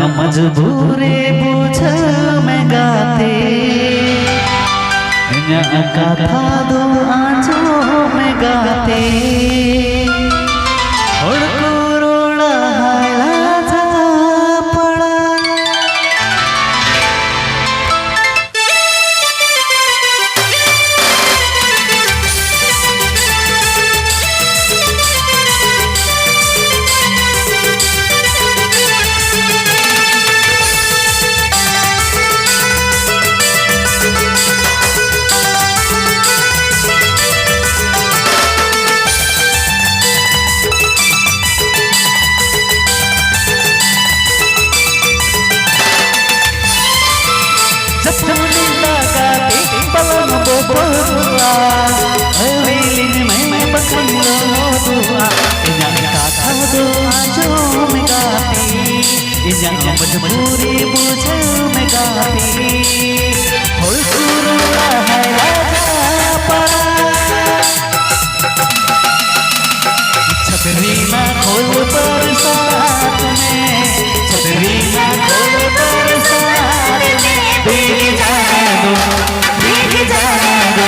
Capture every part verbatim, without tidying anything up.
ᱢᱚᱡᱽᱵᱩᱨᱤ ᱵᱩᱡᱷᱟᱹᱣ ᱢᱮ ᱜᱟᱛᱮ, ᱤᱧᱟᱹᱜ ᱠᱟᱛᱷᱟ ᱫᱚ ᱟᱸᱡᱚᱢ ᱢᱮ ᱜᱟᱛᱮ᱾ ᱦᱚᱲ ᱠᱚ ᱨᱚᱲᱟ ᱦᱟᱭ ᱞᱟᱡᱟ ᱯᱟᱲᱟ᱾ ᱡᱟᱹᱯᱩᱫ ᱞᱟᱜᱟ ᱛᱮ ᱯᱟᱞᱚᱱ ᱵᱚ ᱵᱚᱫᱚᱞᱟ᱾ ᱦᱟᱹᱣᱤᱞᱤᱧ ᱢᱮ ᱵᱟᱠᱷᱟᱱ ᱞᱚᱦᱚᱫᱚᱜᱼᱟ᱾ ᱤᱧᱟᱹᱜ ᱠᱟᱛᱷᱟ ᱫᱚ ᱟᱸᱡᱚᱢ ᱜᱟᱛᱮ, ᱤᱧᱟᱹᱜ ᱢᱚᱡᱽᱵᱩᱨᱤ ᱵᱩᱡᱷᱟᱹᱣ ᱢᱮ ᱜᱟᱛᱮ᱾ ᱦᱚᱲ ᱠᱚ ᱨᱚᱲᱟ ᱦᱟᱭ ᱨᱟᱡᱟ ᱯᱟᱲᱟ᱾ ᱪᱷᱟᱹᱯᱨᱤ ᱢᱟ ᱠᱷᱳᱞ ᱵᱟᱨᱥᱟᱛ ᱢᱮ, ᱪᱷᱟᱹᱯᱨᱤ ᱢᱟ ᱠᱷᱳᱞ ᱵᱟᱨᱥᱟᱛ ᱢᱮ, ᱵᱤᱜᱤ ᱡᱟᱱᱮ ᱫᱚ, ᱵᱤᱜᱤ ᱡᱟᱱᱮ ᱫᱚ,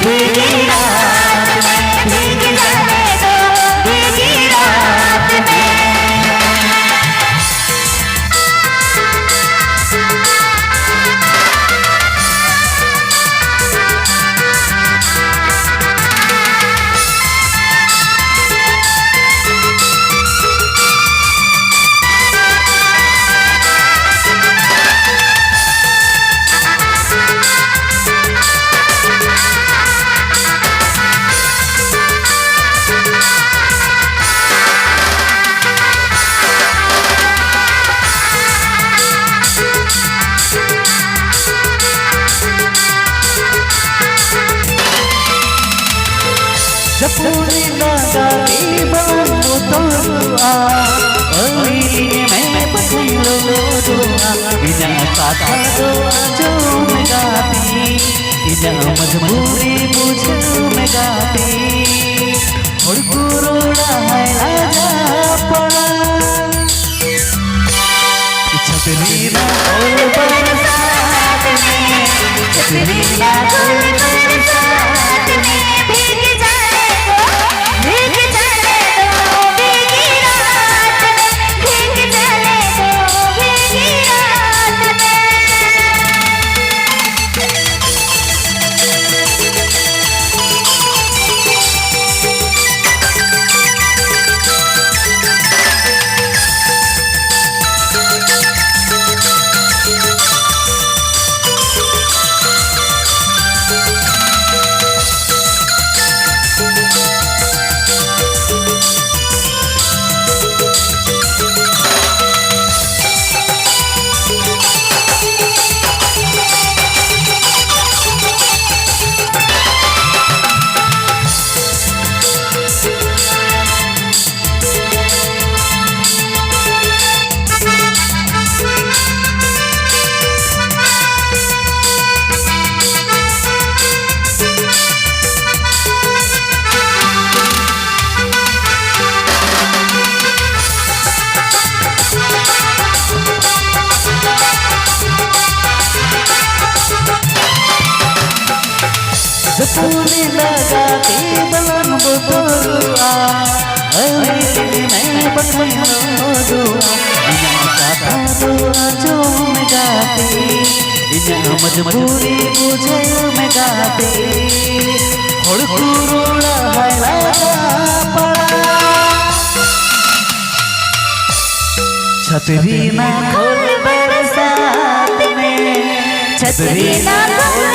ᱵᱤᱜᱤ ᱨᱟᱛ ᱢᱮ, ᱵᱤᱜᱤ ᱡᱟᱱᱮ ᱫᱚ, ᱵᱤᱜᱤ ᱨᱟᱛ ᱢᱮ᱾ ᱡᱟᱹᱯᱩᱫ ᱞᱟᱜᱟ ᱛᱮ ᱵᱟᱝ ᱵᱚᱛᱚᱨᱚᱜᱼᱟ, ᱟᱹᱣᱨᱤ ᱢᱮ ᱯᱟᱹᱛᱤ ᱞᱚᱞᱚᱜᱼᱟ᱾ ᱤᱧᱟᱹᱜ ᱠᱟᱛᱷᱟ ᱫᱚ ᱟᱸᱡᱚᱢ ᱜᱟᱛᱮ, ᱤᱧᱟᱹᱜ ᱢᱚᱡᱽᱵᱩᱨᱤ ᱵᱩᱡᱷᱟᱹᱣ ᱢᱮ ᱜᱟᱛᱮ᱾ ᱦᱚᱲ ᱠᱚ ᱨᱚᱲᱟ ᱦᱟᱭ ᱞᱟᱡᱟ ᱯᱟᱲᱟ᱾ छतरी ना खोल बरसात में, छतरी ना खोल बरसात में, भीग जाने दो, भीग जाने दो, भीगी रात में, भीग जाने दो, भीगी रात में। ᱡᱟᱹᱯᱩᱫ ᱞᱟᱜᱟᱛᱮ ᱵᱟᱞᱟᱱ ᱵᱚᱛᱚᱨᱚᱜᱼᱟ, ᱟᱹᱞᱤᱧ ᱢᱮ ᱵᱟᱠᱷᱟᱱ ᱨᱚᱲᱚᱜᱼᱟ, ᱤᱧᱟᱹᱜ ᱠᱟᱛᱷᱟ ᱫᱚ ᱟᱸᱡᱚᱢ ᱢᱮ ᱜᱟᱛᱮ, ᱤᱧᱟᱹᱜ ᱢᱚᱡᱽᱵᱩᱨᱤ ᱵᱩᱡᱷᱟᱹᱣ ᱢᱮ ᱜᱟᱛᱮ, ᱦᱚᱲ ᱠᱚ ᱨᱚᱲᱟ ᱦᱟᱭ ᱞᱟᱡᱟ ᱯᱟᱲᱟ᱾ छतरी ना खोल बरसात में, छतरी ना खोल